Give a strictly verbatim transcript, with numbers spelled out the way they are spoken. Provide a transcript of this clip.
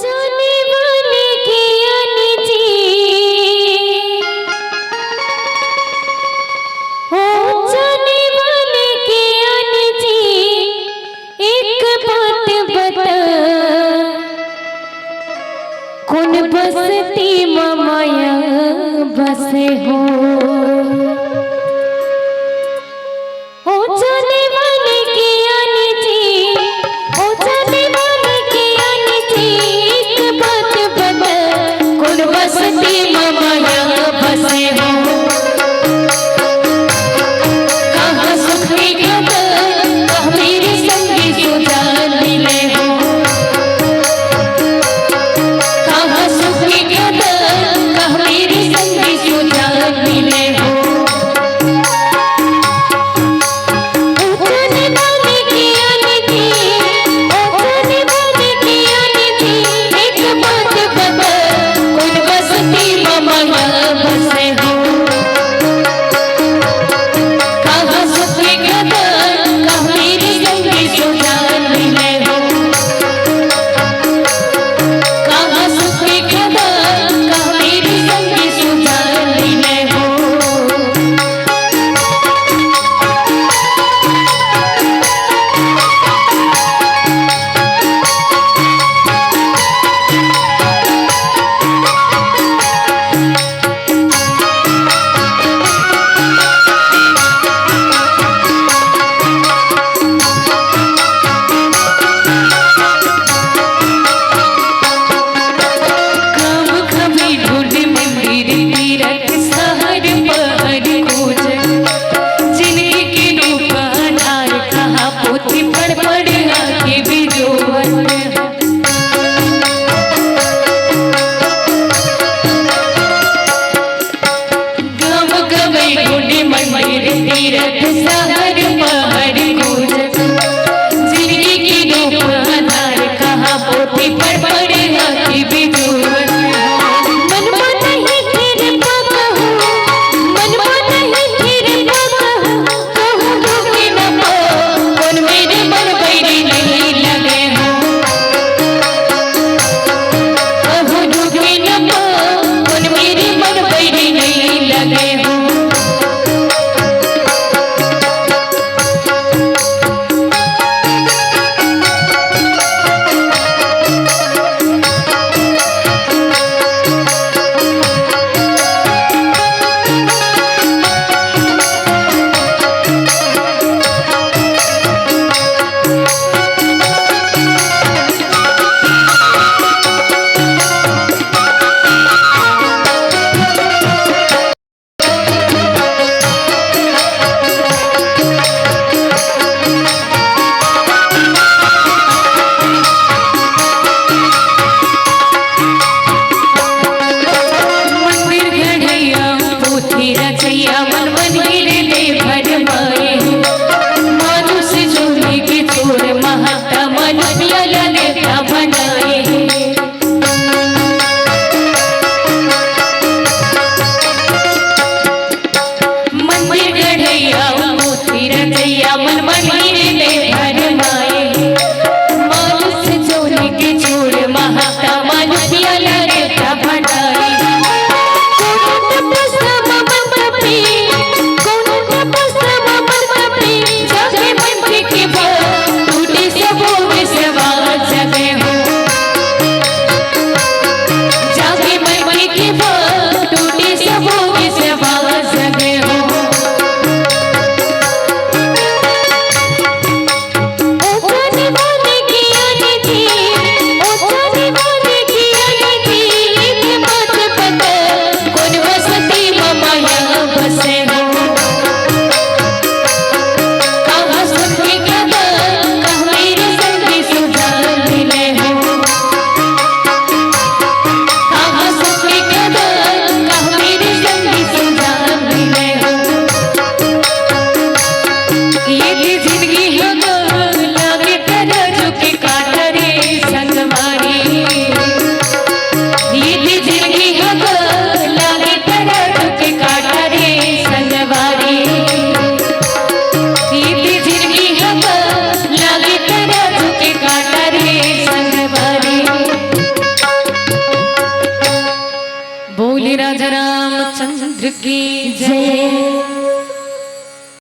जाने वाले ज्ञानी जी, ओ जाने वाले ज्ञानी जी, एक बात बता, कौन बस्ती म माया बसे हो? ओ जाने वाले ज्ञानी जी, ओ जाने वाले ज्ञानी जी, एक बात बता, कौन बस्ती म माया बसे हो? कहाँ सुख के कदर, कहाँ मेरे संगी सुजान मिले हो? कहाँ सुख के कदर, कहाँ मेरे संगी सुजान मिले हो? ओ जाने वाले ज्ञानी जी, ओ जाने वाले ज्ञानी जी, एक बात बता, कौन बस्ती म माया बसे हो? कहाँ सुख के कदर, कहाँ मेरे संगी सुजान मिले हो? कहाँ सुख के कदर, कहाँ मेरे संगी सुजान मिले हो? बोली राजा रामचंद्र की जय।